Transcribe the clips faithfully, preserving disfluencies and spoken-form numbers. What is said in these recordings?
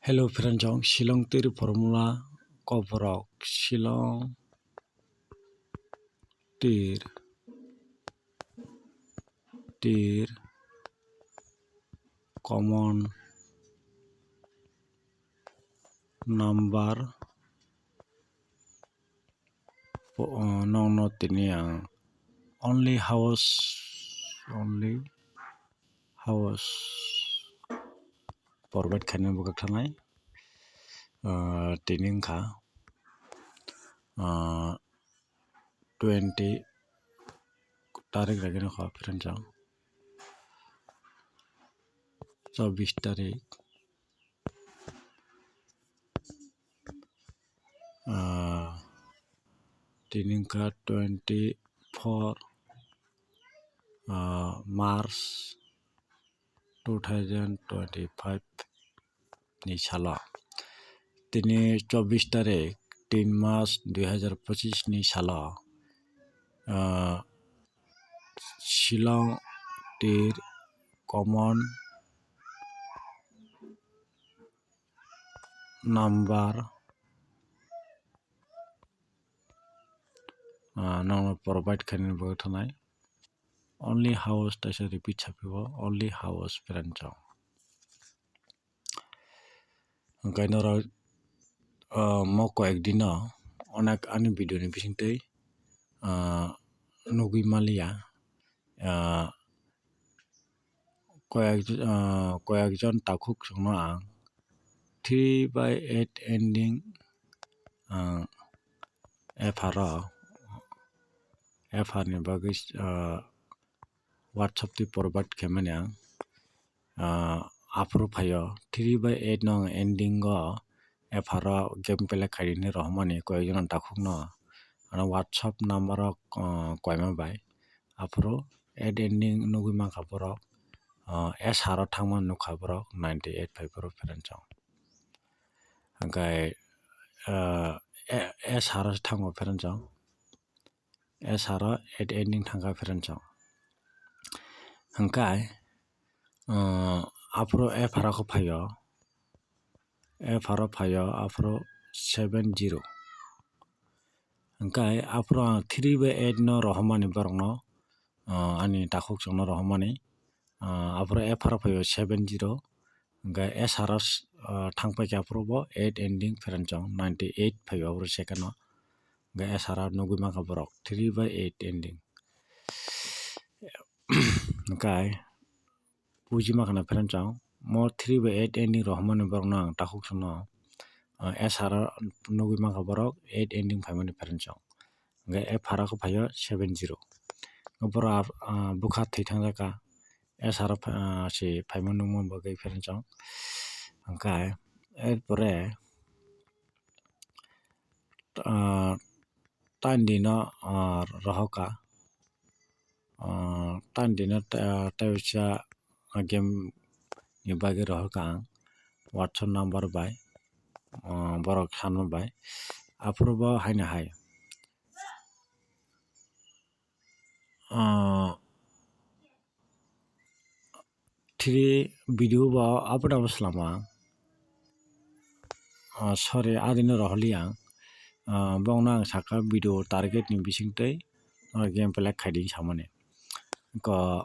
Hello friends, ang Shillong tir formula koborok Shillong tir tir common number po-, uh, nokno tini ang only house, only house provide khainani bwkhak thanai, uh, tini wngkha, uh, twenty tarik lagino kha friends, ang chobbish tarik. Ah, tini wngkha twenty four, ah, March two thousand twenty five ni salo. Tini chobbish tarik, tin March dui hazar pochisni salo, ah, Shillong tir common number, ah, nokno provide khainani bwkhak thanai. Only house, taisa repeat saphiwo, only house friends, ang. Hwnkhe norok, ah, mo koyek dino onek ani video ni bisingtwi, ah, nugwi manliya, ah, koyek, ah, koyekjon takhuk chwngno ang three by eight ending, ah, F R o, F R ni bagwi, ah, WhatsApp twi provide khaimani ang, ah, aphuru phaio three by eight no ang ending o F R o game play khaidi hinwi rohormani koyekjon takhukno, ano WhatsApp number o, ah, koima bai. Aphuru eight ending nugwi mankha borok, ah, S R o thangmani nukha borok ninety eight phai phuru friends, ang. Hwnkhe, ah, e-, S R o thango friends, ang. S R o eight ending thangkha friends, ang. Hwnkhe, ah, aphuru F R o khe phaio. F R o phaio, aphuru seven zero. Hwnkhe aphuru ang three by eight no rohormani borokno, ah, ani takhuk chwngno rohormani, ah, aphuru F R o phaio seven zero. Hwnkhe S R o, ah, thangpaikha aphuru bo eight ending friends, ang ninety eight phaio aphuru second o. Hwnkhe S R o nugwi mankha borok three by eight ending. Hwnkhe buji mankha na friends, ang mo three by eight ending rohormani borokno ang takhuk chwngno, ah, S R o nugwi mankha borok eight ending phaimani friends, ang. Hwnkhe F R o khe phaio seven zero. Borok, ah, bwkha thwi thangjakha. S R o pha-, ah, se phaima nukma bagwi friends, ang. Hwnkhe erpore, ah, tandino, ah, rohorkha. Ah, tandino ta-, tei uaisa game ni bagwi rohorkha ang WhatsApp number bai, ah, borok sanma bai. Aphuru bo haino hai, ah, three video bo abo dabo swlama. Ah, sorry, adino rohorli ang. Ah, bongno ang saka video target ni bisingtwi, ah, game play khaidi samani. Ko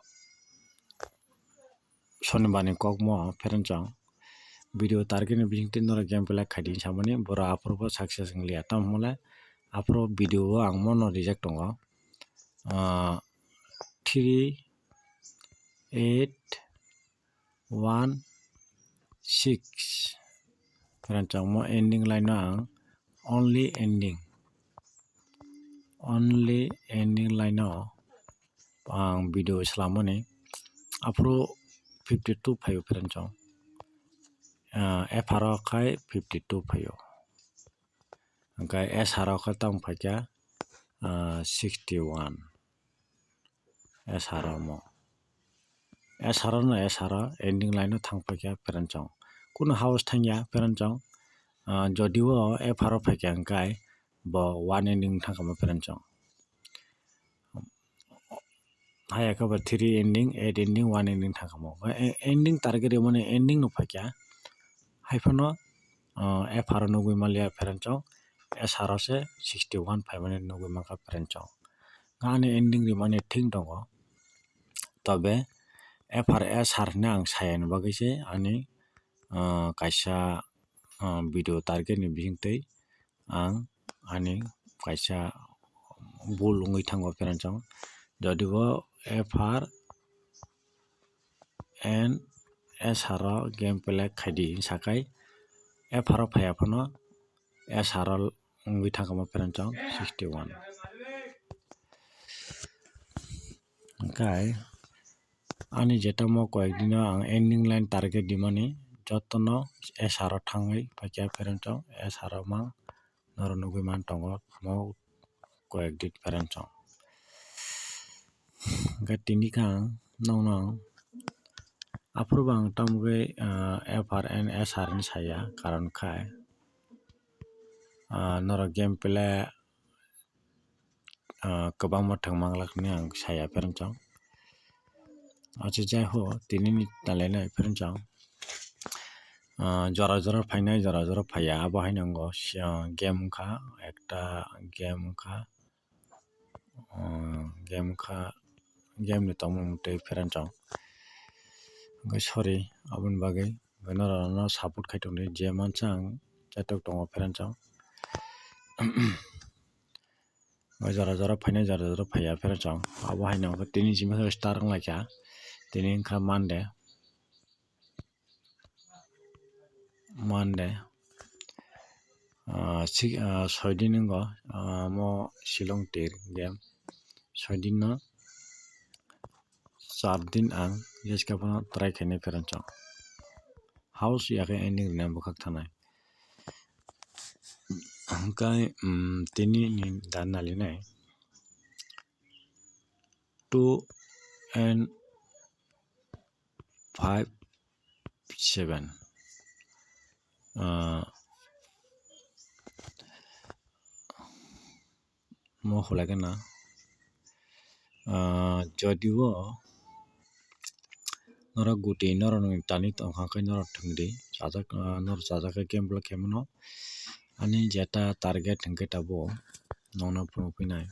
sonibar ni kokmo friends, ang video target ni bisingtwi norok game play khaidi samani, borok aphuru bo success wngliya. Tamo hwnle aphuru video o ang mono reject tongo. Ah, three eight one six. Friends, ang mo ending line no ang only ending, only ending line no ang video swlamani. Aphuru fifty two phaio friends, ang, ah, F R o khai fifty two phaio. Hwnkhe S R o khe tamo phaikha, ah, sixty one. S R o mo. S R o no S R o ending line o thang phaikha friends, ang. Kuno house thangya friends, ang. Ah, jodi o F R o phaikha hwnkhe bo one ending thangkha mo friends, ang. Haiya khe bo three ending, eight ending, one ending thangkha mo. E-, ending target rwmani ending no phaikha. Haiphano ah, F R o nugwi manliya friend chong, S R o se sixty one phaimani nugwi mankha friend chong. Ani ending rimani thing tongo. Tobe F R S R hinwi ang sayani bagwi se ani, ah, kaisa, ah, video target ni bisingtwi ang ani kaisa bul wngwi thango friend chong. Jodi bo F R and S R o game play khaidi sakai F R o phaiya phano S R o wngwi thangkha mo friend chong sixty one. Hwnkhe ani jeta mo koyek dino ang ending line target dimani jotono S R o thangwi paikha friend chong S R o mang norok nugwi man tongo mo koyek din friend chong. Hwnkhe tini khe ang nokno aphuru bo ang tamogwi, ah, F R and S R ni saya karon khai, ah, norok game play, ah, kwbangma thwng manglak hinwi ang saya friend chong. Acha jai ho tini ni talai nai friend chong. Ah, jora jora phainai jora jora phaiya abo haino wngkha game wngkha ekta game wngkha. Ah, game kha, game ni tongmung tei friend chong. Hwnkhe sorry, aboni bagwi norok no support khai tongdi, je mansa ang chatok tongo friend chong. Jora jora phainai, jora jora phaiya friend chong. Abo haino tini simi star wnglaikha, tini wngkha Monday. Monday, ah, si-, ah, soi din wngkha, ah, mo Shillong tir game. Soi din no char din ang jeska phano try khainai friend chong. House ya khe ending rina bwkhak thanai. Hwnkhe, um, tini ni dan nalinai two and five seven. Ah, mo hwlai gana, ah, jodi o norok guti norok ni tani tong kha khe norok thwngdi, chajak, ah, norok chajak khe game block khe mano. Ani jeta target hwnkhe tabuk nokno phunukphinai.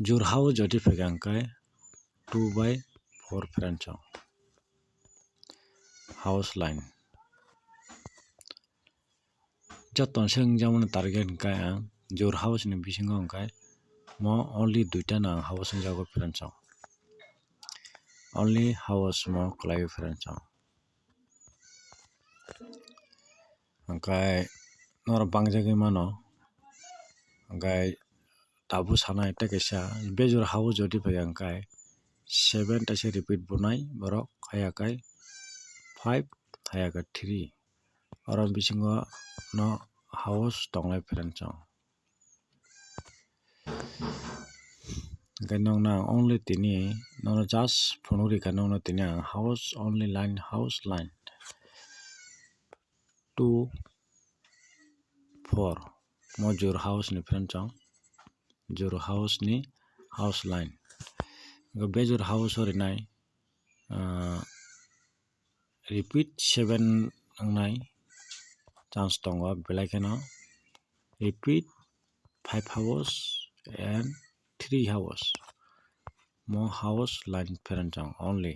Jur hao jodi phaikha hwnkhe two by four friend chong. House line. Joto se wngjakmani target hwnkhe ang jur house ni bisingo hwnkhe mo only duita no ang house wngjago friend chong. Only house mo kwlai friend chong. Hwnkhe norok bangjagwi mano. Hwnkhe tabuk sanai tei kaisa bejor house jodi phaikha hwnkhe seven taisa repeat bunai borok, haiya khe five, haiya khe three. Oro bisingo no house tonglai friend chong. Hwnkhe nokno ang only tini, nokno just phunuk rikha nokno tini ang house only line, house line two, four. Mo jur house ni friend chong, jur house ni house line. Hwnkhe bejor house o rinai, ah, repeat seven wngnai chance tongo, belai kheno repeat five house and three house. Mo house line friend chong only.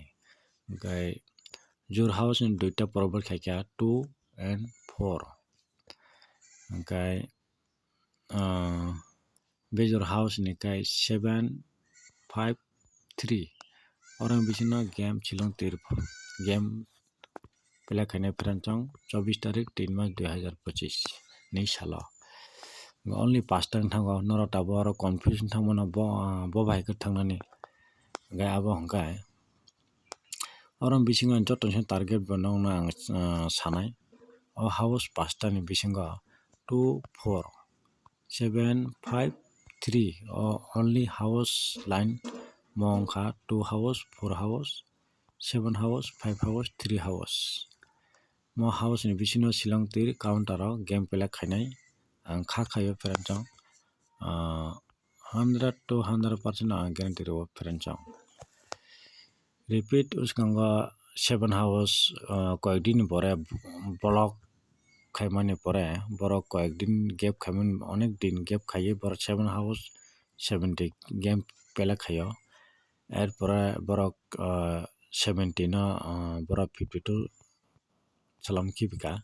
Hwnkhe jur house ni duita probert khaikha two and four. Hwnkhe, ah, bejor house ni kai seven five three. Oro bisingo game Shillong tir game play khainai friend chong chobbish tarik tin mas dui hajar pochis ni salo. Only pasta wng thango, norok tabuk oro confuse wng thangmano bo, ah, bo bai khe thangnani. Hwnkhe abo hwnkhe oro bisingo joto se target bo nokno ang, ah, sanai. O house pasta ni bisingo two, four, seven, five, three o only house line mo wngkha two house, four house, seven house, five house, three house. Mo house ni bisingo Shillong tir counter o game play khainai ang kha khaio friend chong, ah, hundred to hundred percent ang guarantee rwo friend chong. Repeat wskango seven house, ah, koyekdin ni pore block khaimani pore borok koyek din gap khaimani, onek din gap khaiwi borok seven house seventy game play khaio. Erpore borok, ah, seventy no, ah, borok fifty two salam kibika.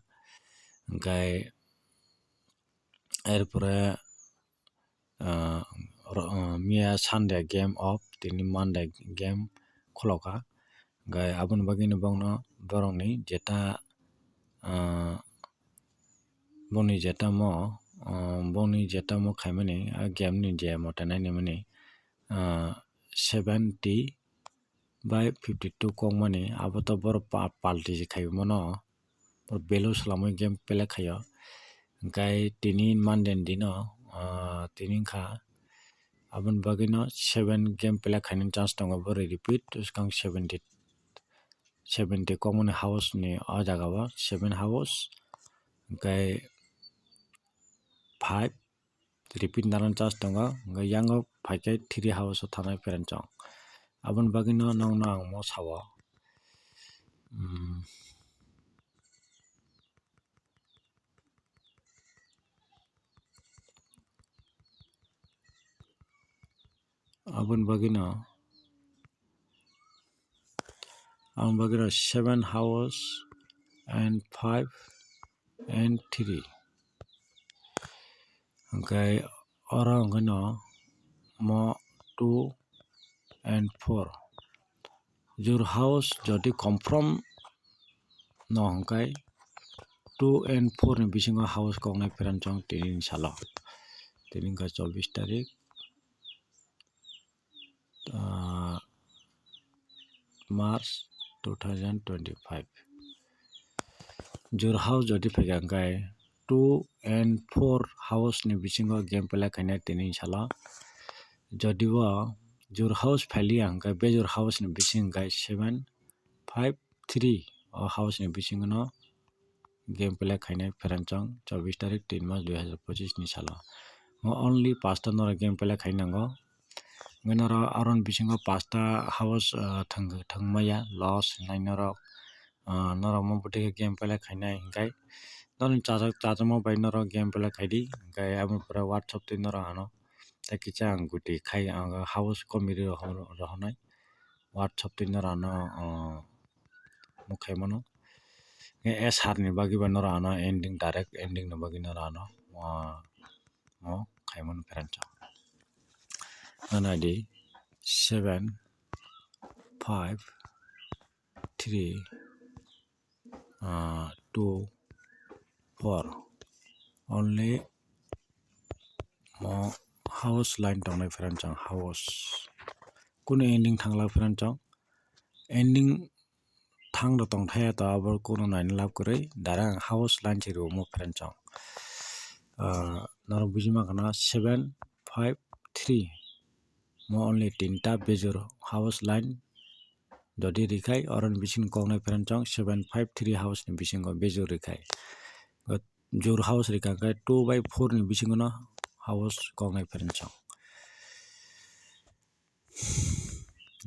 Hingkai erpore, ah, oro, ah, miya Sunday game off, tini Monday game khulokha. Hingkai aboni bagwino bongno borokni jeta, ah, boni jetamo, ah, boni jetamo khaimani, ah, game ni je mote nainimani, ah, seventy bai fifty two kokmani, abo to borok pa-, palti se khai mano, borok belo swlamwi game play khaio. Hingkai tini Monday ni dino, ah, tini wngkha, aboni bagwino seven game play khainani chance tongo, borok repeat swkang seventy, seventy kokmani house ni o jaga o seven house, hingkai five repeat narwkna chance tongo, hingke yango phaikhe three house o thanai pherang chong. Aboni bagwino nongno ang mo sao. Hmm. Aboni bagwino, aboni bagwino seven house and five and three. Hingke oro hingke no mo two and four. Your house jodi confirm no hingke two and four ni bisingo house koknai pherang chong tini ni salo. Tini wngkha chobbish tarik, ah, March two thousand twenty-five. Your house jodi phaikha hingkai two and four house ni bisingo game play khainai tini salo. Jodi o your house phailiya hingkai be your house ni bising hingkai seven five three o house ni bisingo no game play khainai pherang chong chobbish tarik tin mas dui hazar pochis ni salo. Mo only pasta norok game play khai nango. Hingke norok aroni bisingo pasta house, ah, thang, thangmaya loss hinai norok, ah, norok mo bwtwi khe game play khainai hingkai norokni chajak, chajakma bai norok game play khaidi, hingkai aboni pore WhatsApp twi norok ano tei kisa ang guti khai ang house komiri rohor-, rohornai. WhatsApp twi norok ano, ah, mo khaimano. Hingke S R ni bagwi ba norok ano ending, direct ending ni bagwi norok ano, ah, mo khaimano pherang chong. Nana di seven five three, ah, two four. Only mo house line tongnai pherang chong, house. Kunu ending thangla pherang chong. Ending thang rok tong thaya to abo kunu naina lab kwrwi, direct ang house line se rw mo pherang chong. Ah, norok buji mankha na seven five three. Mo only tinta bejor house line jodi rikhai, oroni bising koknai pherang chong seven five three house ni bisingo bejor rikhai. Jor house rikha khe two by four ni bisingo no house koknai pherang chong.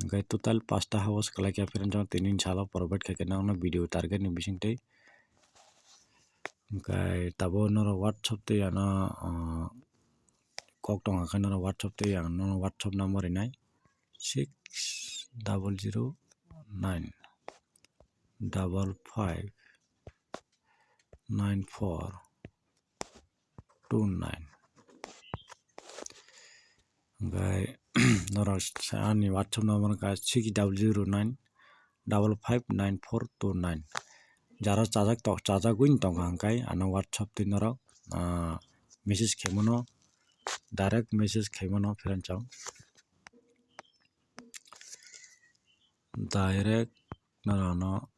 Hingke total pasta house kwlai khe pherang chong tini salo provide khaikhe nangno video target ni bisingtwi. Hingke tabuk norok WhatsApp twi ano, ah, kok tongkha khe norok WhatsApp twi ang nono WhatsApp number rinai six double zero nine double five nine four two nine. Hingke norok ani WhatsApp number wngkha six double zero nine double five nine four two nine. Jaro chajak tok, chajagwi tongkha hingke ano WhatsApp twi norok, ah, message khaimano, direct message khaimano pherang chong. Direct norokno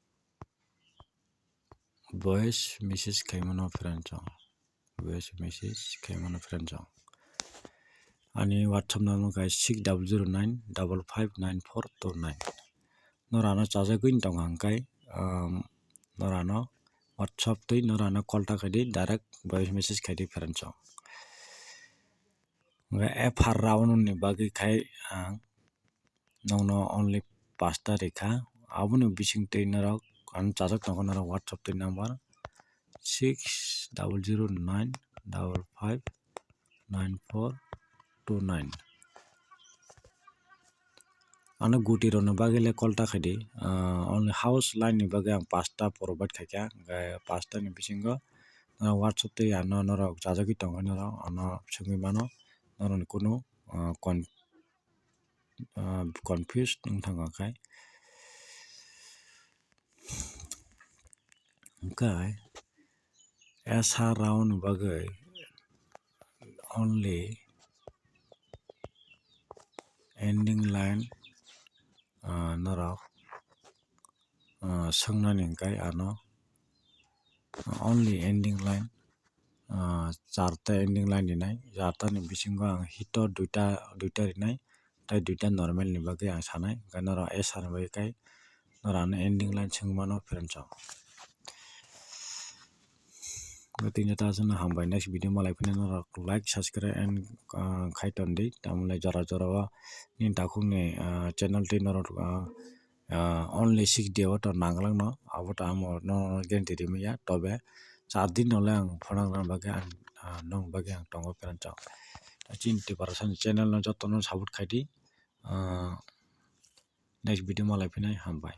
voice message khaimano pherang chong. Voice message khaimano pherang chong. Ani WhatsApp number wngkha six double zero nine double five nine four two nine. Norano chajagwi tongkha hingke, um, norano WhatsApp twi norano call ta khaidi, direct voice message khaidi pherang chong. Hingke F R round ni bagwi khai ang nokno only pasta rikha. Aboni bisingtwi norok ang chajak tongo norok WhatsApp twi number six double zero nine double five nine four two nine. Ano guti rokni bagwi le call ta khaidi, ah, only house line ni bagwi ang pasta provide khaikha, hwnkhe pasta ni bisingo, ah, WhatsApp tei ano norok chajagwi tongo, norok ano swngwi mano, norokni kunu, ah, con-, ah, confused wng thangkha khe. Hwnkhe S R round ni bagwi only ending line, ah, norok, ah, swngnani hwnkhe ano only ending line, ah, charta ending line rinai, charta ni bisingo ang hito duita, duita rinai, tei duita normal ni bagwi ang sanai, hwnkhe norok S R ni bagwi khe norok ano ending line swngwi mano friends rok. Tini ta aswkno hambai, next video malai phina norok like, subscribe and, ah, khai ton di, tamoni jora jora o nini takhuk ni, ah, channel tei norok, ah, ah, only six day o to nanglang no, abo to amo no guarantee rimaya, tobe char din no le ang phone rang bagwi ang, ah, nong bagwi ang tongo friends rok. Chini Tiprasa ni channel no joto no support khai di, ah, next video malai phinai hambai.